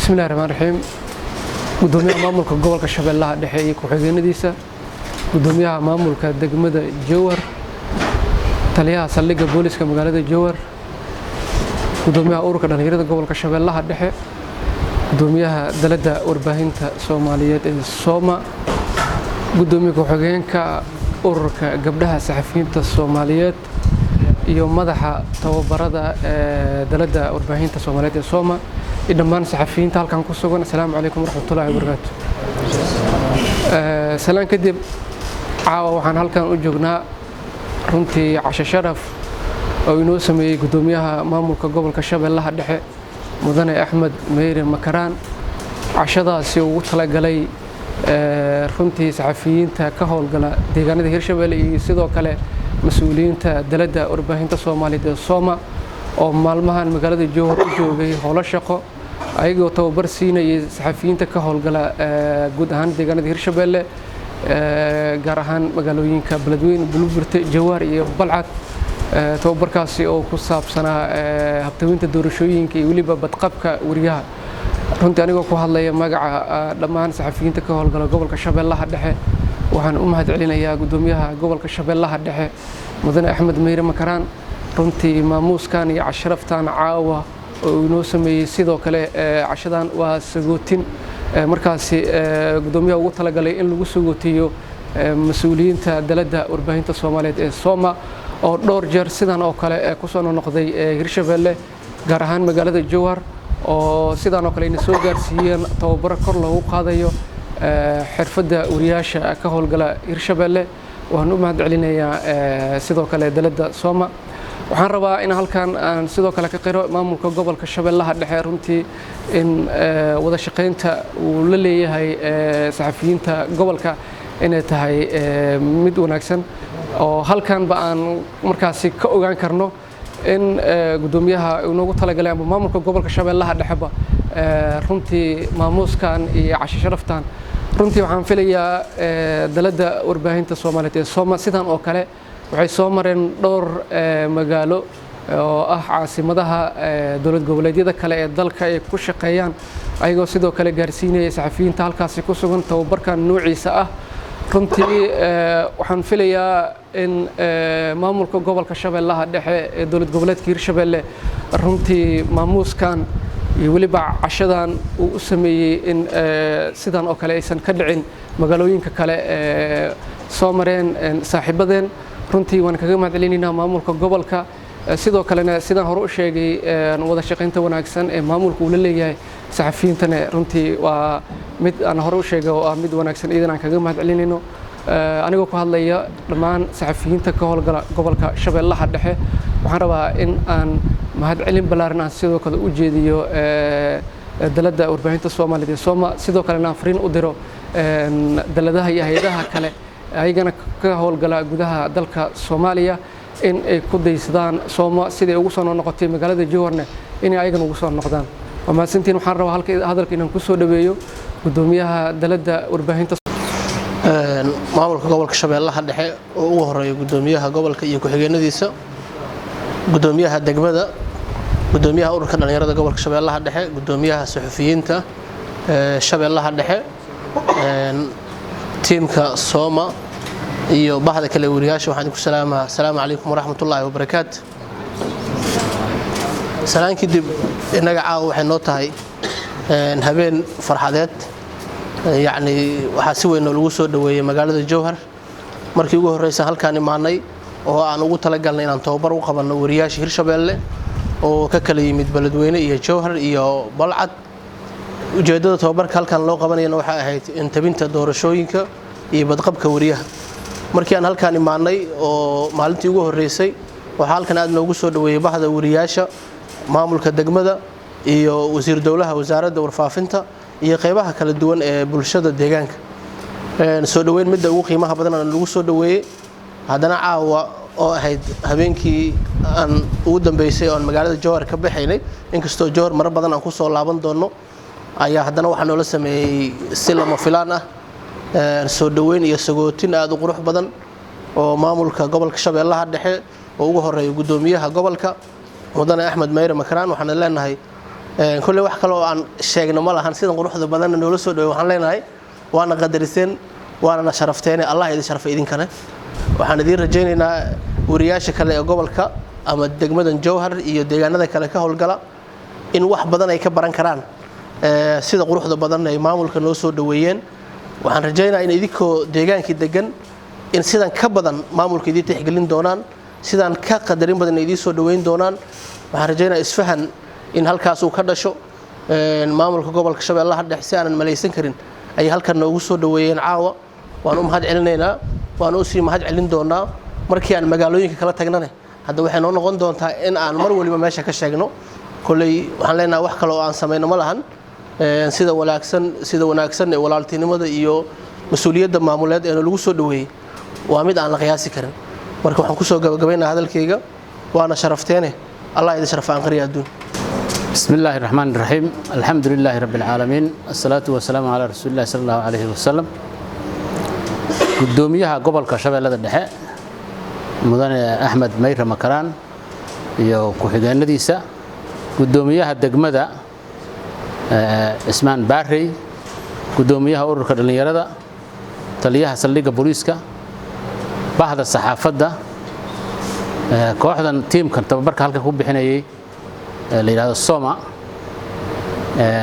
Bismillahi raxmaan raxiim. Gudoomiyaha maamulka gobolka Shabeellaha Dhexe iyo ku-xigeenadiisa, gudoomiyaha maamulka degmada Jowhar, taliyaha saldhigga booliska magaalada Jowhar, gudoomiyaha ururka dhallinyarada gobolka Shabeellaha Dhexe, gudoomiyaha dalladda warbaahinta Soomaaliyeed ee Sooma, gudoomiye ku-xigeenka ururka gabdhaha saxafiyiinta Soomaaliyeed iyo madaxa tababarada ee dalladda warbaahinta Soomaaliyeed ee Sooma iyo dhammaan saxafiyiinta halkan ku sugan, assalaamu calaykum waraxmatullaahi wabarakaatu. Salaan kadib, caawa waxaan halkan u joognaa runtii casho sharaf oo inoo sameeyey gudoomiyaha maamulka gobolka Shabeellaha Dhexe, Mudane Axmed Meyre Makaraan. Cashadaasi ugu talagalay runtii saxafiyiinta ka howlgala deegaanada Hirshabelle iyo sidoo kale mas-uuliyiinta dalladda warbaahinta Soomaaliyeed ee Sooma oo maalmahan magaalada Jowhar u joogay howlo shaqo, ayagoo tababar siinayay saxafiyiinta ka howlgala guud ahaan deegaanada Hirshabelle, gaar ahaan magaalooyinka Beledweyne, Bulburte, Jawaar iyo Balcad. Tababarkaasi oo ku saabsanaa habtawinta doorashooyinka iyo weliba badqabka wariyaha. Runtii anigoo ku hadlaya magaca dhammaan saxafiyiinta ka howlgala gobolka Shabeellaha Dhexe, waxaan u mahad celinayaa gudoomiyaha gobolka Shabeellaha Dhexe, Mudane Axmed Meyre Makaraan, runtii maamuuskan iyo casharaftan caawa oo inoo sameeyey. Sidoo kale cashadan waa sagootin markaasi gudoomiyaha ugu talagalay in lagu sagootiyo mas-uuliyiinta dalladda warbaahinta Soomaaliyeed ee Sooma oo dhowr jeer sidan oo kale kusoo noqnoqday Hirshabelle, gaar ahaan magaalada Jowhar, oo sidaan oo kale ayna soo gaarsiiyeen tababaro kor loogu qaadayo xirfadda wariyaasha ka howlgala Hirshabelle. Waan u mahad celinayaa sidoo kale dalladda Sooma. Waxaan rabaa in halkan aan sidoo kale ka qiro maamulka gobolka Shabeellaha Dhexe runtii in wada shaqaynta uu la leeyahay saxafiyiinta gobolka inay tahay mid wanaagsan, oo halkanba aan markaasi ka ogaan karno in gudoomiyaha uu noogu talagalay ama maamulka gobolka Shabeellaha Dhexeba runtii maamuuskan iyo casho sharaftan. Runtii waxaan filayaa dalladda warbaahinta Soomaaliyeed ee Sooma sidan oo kale waxay soo mareen dhowr magaalo oo ah caasimadaha dowlad goboleedyada kale ee dalka ay ku shaqeeyaan, ayagoo sidoo kale gaarsiinaya saxafiyiinta halkaasi ku sugan tababarkan noociisa ah. Runtii waxaan filayaa in maamulka gobolka Shabeellaha Dhexe ee dowlad goboleedka Hirshabelle runtii maamuuskan iyo weliba cashadan uu u sameeyey in sidan oo kale aysan ka dhicin magaalooyinka kale ee soo mareen saaxiibadeen. Runtii waan kaga mahad celinaynaa maamulka gobolka. Sidoo kalena, sidaan hore u sheegay, wada shaqaynta wanaagsan ee maamulka uu la leeyahay saxafiyiintana runtii waa mid aan hore u sheegay oo ah mid wanaagsan, iyadan aan kaga mahad celinayno. Anigoo ku hadlaya dhammaan saxafiyiinta ka howlgala gobolka Shabeellaha Dhexe, waxaan rabaa in aan mahad celin ballaaran aan sidoo kale u jeediyo dalladda warbaahinta Soomaaliyeed ee Sooma. Sidoo kalena aan fariin u diro dalladaha iyo hay-adaha kale ayagana ka howlgala gudaha dalka Soomaaliya in ay ku daysadaan Sooma siday ugu soo noqotay magaalada Jowharne inay ayagana ugu soo noqdaan. Waa mahadsantiin. Waxaan rabaa halka hadalka inaan kusoo dhaweeyo gudoomiyaha dalladda warbaahinta. Maamulka gobolka Shabeellaha Dhexe oo ugu horeeya gudoomiyaha gobolka iyo ku-xigeenadiisa, gudoomiyaha degmada, gudoomiyaha ururka dhallinyarada gobolka Shabeellaha Dhexe, gudoomiyaha suxufiyiinta Shabeellaha Dhexe, tiimka Sooma iyo bahda kale wariyaasha, waxaan idinku salaamaa asalaamu calaykum waraxmatullaahi wabarakaatu. Salaan kadib, innaga caawa waxay noo tahay habeen farxadeed. Yacni waxaa si weyn oo lagu soo dhoweeyey magaalada Jowhar. Markii ugu horreysa halkaan imaanay oo aan ugu talagalnay inaan tababar u qabanno wariyaasha Hirshabeelle oo ka kala yimid Beledweyne iyo Jowhar iyo Balcad. Ujeeddada tababarka halkan loo qabanayana waxay ahayd intabinta doorashooyinka iyo badqabka wariyaha. Markii aan halkaan imaanay oo maalintii ugu horreysay, waxaa halkan aad noogu soo dhoweeyey bahda wariyaasha, maamulka degmada iyo wasiir dowlaha wasaaradda warfaafinta iyo qeybaha kala duwan ee bulshada deegaanka. Soo dhoweyn midda ugu qiimaha badan aan lagu soo dhoweeyey. Haddana caawa oo ahayd habeenkii aan ugu dambeysay oo aan magaalada Jowhar ka baxaynay, inkastoo Jowhar marar badan aan kusoo laaban doonno, ayaa haddana waxaa noola sameeyey si lama filaan ah soo dhoweyn iyo sagootin aada u qurux badan oo maamulka gobolka Shabeellaha Dhexe oo ugu horeeya gudoomiyaha gobolka, Mudane Axmed Meyre Makaraan. Waxaana leenahay Kolley wax kale oo aan sheegno ma lahan. Sidan quruxda badanna noola soo dhawey, waxaan leenahay waana qadariseen, waana na sharafteene, Allah idin sharfa idinkane. Waxaan idiin rajaynaynaa wariyaasha kale ee gobolka ama degmadan Jowhar iyo deegaanada kale ka howlgala in wax badan ay ka baran karaan sida quruxda badan ay maamulka noo soo dhaweeyeen. Waxaan rajaynayaa in idinkoo deegaankii degan in sidan ka badan maamulka idiin tixgelin doonaan, sidaan ka qadarin badan idiin soo dhaweyn doonaan. Waxaan rajaynayaa isfahan in halkaas uu ka dhasho. Maamulka gobolka Shabeellaha Dhexe si aanan malaysan karin ayay halkan noogu soo dhaweeyeen caawa. Waan u mahad celinaynaa, waan u sii mahad celin doonaa markii aan magaalooyinka kala tagnane. Hadda waxay noo noqon doontaa in aan mar waliba meesha ka sheegno. Kolley waxaan leenahay wax kale oo aan samayno ma lahan. Sida wanaagsan ee walaaltinimada iyo mas-uuliyadda maamuleed ee lagu soo dhaweeyey waa mid aan la qiyaasi karin. Marka waxaan kusoo gabagabaynaa hadalkayga, waana sharafteene, Allah idin sharfa anqariya adduun. بسم الله الرحمن الرحيم، الحمد لله رب العالمين، الصلاة والسلام على رسول الله صلى الله عليه وسلم. Gudoomiyaha gobolka Shabeellada Dhexe, mudane Axmed Mayre Makaraan, iyo ku-xigeenadiisa, gudoomiyaha degmada Cismaan Baarey, gudoomiyaha ururka dhallinyarada, taliyaha saldhigga booliiska, bahda saxaafadda, kooxdan tiimkan tababarka halkan ku bixinayay la yidhahdo Soma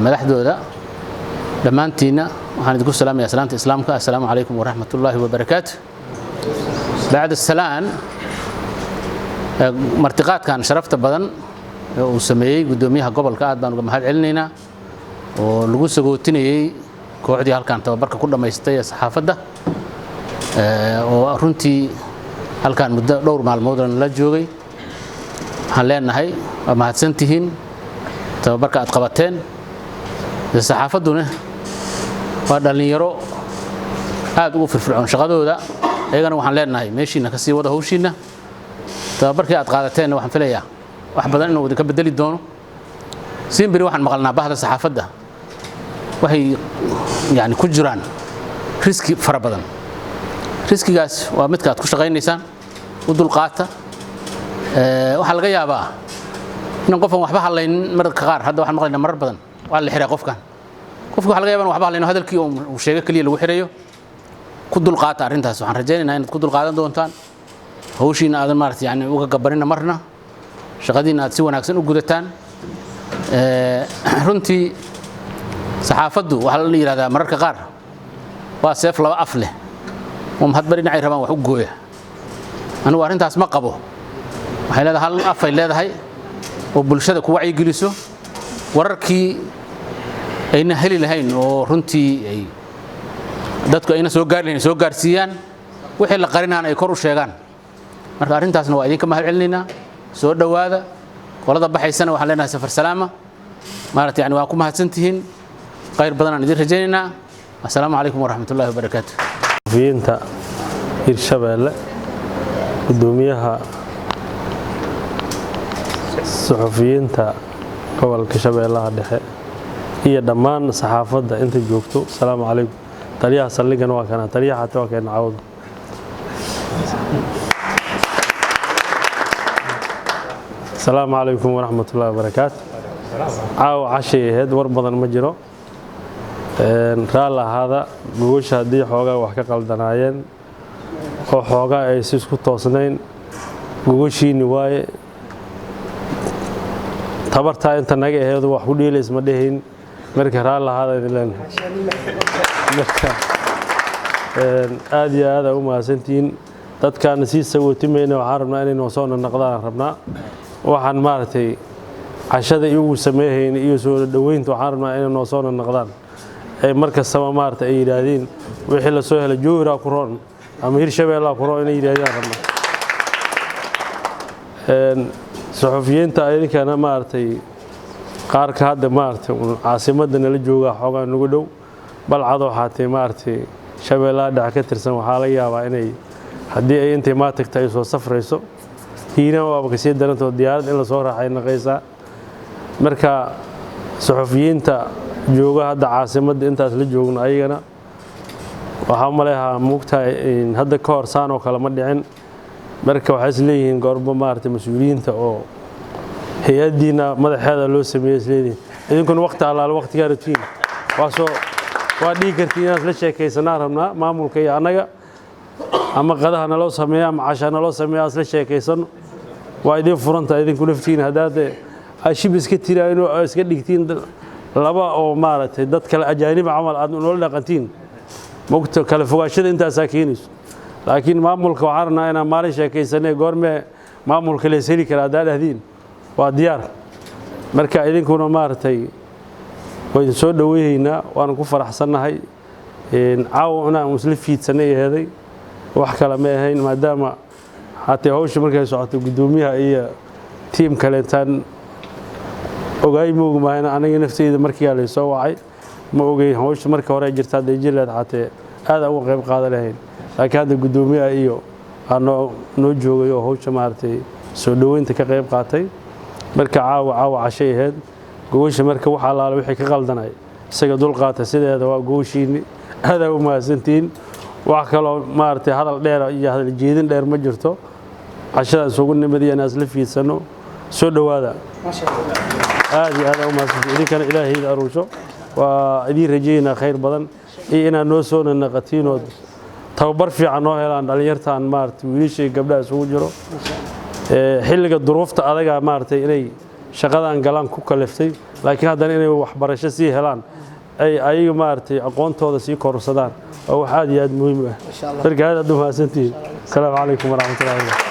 madaxdooda, dhammaantiinna waxaan idinku salaamayaa salaanta Islaamka: assalaamu calaykum waraxmat ullaahi wabarakaatu. Bacda salaan, martiqaadkan sharafta badan ee uu sameeyey guddoomiyaha gobolka aad baan uga mahad celinaynaa, oo lagu sagootinayey kooxdii halkan tababarka ku dhammaystay ee saxaafadda, oo runtii halkan muddo dhowr maalmoodna la joogay. Waxaan leenahay waa mahadsantihiin tababarka aad qabateen. Saxaafadduna waa dhallinyaro aad ugu firfircoon shaqadooda. Iyagana waxaan leenahay meeshiina ka sii wada hawshiinna. Tababarkii aad qaadateenna waxaan filayaa wax badan inuu idinka bedeli doono. Simbiri waxaan maqalnaa bahda saxaafadda waxay yani ku jiraan riski fara badan. Riskigaas waa midka aad ku shaqaynaysaan, u dulqaata. Waxaa laga yaabaa inaan qofan waxba hadlaynin mararka qaar. Hadda waxaan maqlaynaa marar badan waa la xiraa qofkan. Qofki waxa laga yaabaa in waxba hadlayno, hadalkii uu sheego keliya lagu xirayo. Ku dulqaata arrintaas. Waxaan rajaynaynaa inaad ku dulqaadan doontaan hawshiina, aadan maarata yani uga gabanina marna, shaqadiina aad si wanaagsan u gudataan. Runtii saxaafaddu waxaa la yidhahdaa mararka qaar waa seef laba af leh oo hadba dhinacay rabaan wax u gooya. Anigu arrintaas ma qabo. Waxay leedahay hal afay leedahay oo bulshada ku wacyigeliso wararkii ayna heli lahayn, oo runtii ay dadku ayna soo gaari lahayn soo gaarsiiyaan, wixii la qarinaan ay kor u sheegaan. Marka arrintaasna waa idinka mahad celinaynaa. Soo dhowaada. Qolada baxaysana waxaan leenahay safar salaama. Maarata yani waa ku mahadsantihiin. Khayr badan aan idin rajaynaynaa. Assalaamu calaykum waraxmat ullahi wabarakaatu. Suxufiyiinta Hirshabeelle, gudoomiyaha suxufiyiinta gobolka Shabeellaha Dhexe iyo dhammaan saxaafadda inta joogto, asalaamu calaykum. Taliyaha saldhigana waa kana, taliyaha xataa waa keena cawda. Asalaamu calaykum waraxmat ullahi wabarakaatu. Caawa cashay ahayd, war badan ma jiro. Raal ahaada gogosha haddii xoogaa wax ka qaldanaayeen oo xoogaa ay si isku toosnayn. Gogoshiini waaye, tabartaa inta naga aheedu wax ku dhiilays ma dhehayn. Marka raal ahaada idin leenahay. Marka aad iyo aad aa u mahadsantihiin. Dadkaana sii sagootimayna waxaan rabnaa inay noo soo naqdaan rabnaa. Waxaan maaragtay cashada iyagu sameeyhayn iyo soo dhoweynta, waxaan rabnaa inay noo soo naqdaan, ay mar kastaba maaragtay ay yidhaahdeen wixii la soo helay Jowhiraa ku roon ama Hirshabeellaa ku roon inay yidhaahdaan rabnaa. Suxufiyiinta idinkana maaragtay qaarka hadda maaragtay caasimadda nala joogaa, xoogaa nagu dhow Balcadoo xaatee maaragtay Shabeellaha Dhexe ka tirsan, waxaa laga yaabaa inay haddii ay intay maa tagta ay soo safrayso. Hiiraan waaba kasii darantao, diyaarad in lasoo raacay naqaysaa. Marka suxufiyiinta jooga hadda caasimadda intaas la joogno, ayagana waxaa u maleehaa muugtahay hadda ka hor saan oo kale ma dhicin. Marka waxay is leeyihiin goorbo maaragtay mas-uuliyiinta oo hay-addiina madaxeeda loo sameeyey is leeyihiin. Idinkuna waqti allaale waqtigaa rabtiin waa soo waa dhigi kartiin inaad la sheekaysanaa rabnaa maamulka iyo annaga, ama qadaha naloo sameeya ama cashaa naloo sameeya, aan isla sheekaysano. Waa idin furanta idinku naftiina haddaad ashib iska tiraayin oo iska dhigtiin laba oo maaragtay dad kale ajaanib camal aad noola dhaqantiin, mogta kala fogaashada intaasaa keenayso. Laakiin maamulka waxaan rabnaa inaan maalin sheekaysanay, goormee maamulka lees heli kara haddaa dhahdiin, waa diyaar. Marka idinkuna maaragtay waa idin soo dhoweynaynaa, waana ku faraxsannahay. Caawa inaan isla fiidsanay aheeday, wax kale ma ahayn, maadaama xatee hawsha markay socoto guddoomiyaha iyo tiim kaleentaan ogaay moogi maahayna, aniga nafteyda markiiaa laysoo wacay ma ogeyn hawsha marka hore jirta. Hadday jiri lahayd xatee aad aan uga qayb qaadan lahayn, laakiin hadda guddoomiyaha iyo aa noo joogay oo hawsha maaragtay soo dhoweynta ka qayb qaatay. Marka caawa cashay ahayd gogosha. Marka wax allaale wixii ka qaldanay isaga dulqaata, sideeda waa gogoshiinni. Aadaa u mahadsantihiin. Wax kaloo maaragtay hadal dheer iyo hadal jeedin dheer ma jirto. Cashada isugu nimid iyo inaan isla fiidsano. Soo dhowaada, aad iyo aad aa u mahadsantihiin. Idinkana ilaahayda aruusho, waa idiin rajaynaa khayr badan iyo inaad noo soo nanaqatiinood tababar fiican noo helaan dhallinyartaan maaragtay wiilasha iyo gabdhaha isugu jiro. Xilliga duruufta adagaa maaragtay inay shaqadan galaan ku kaliftay, laakiin haddana inay waxbarasho sii helaan, ay ayaga maaragtay aqoontooda sii kororsadaan, waa wax aad iyo aad muhiim u ah. Marka aad aad u mahadsantihiin. Asalaamu calaykum waraxmatullahi wabarakatu.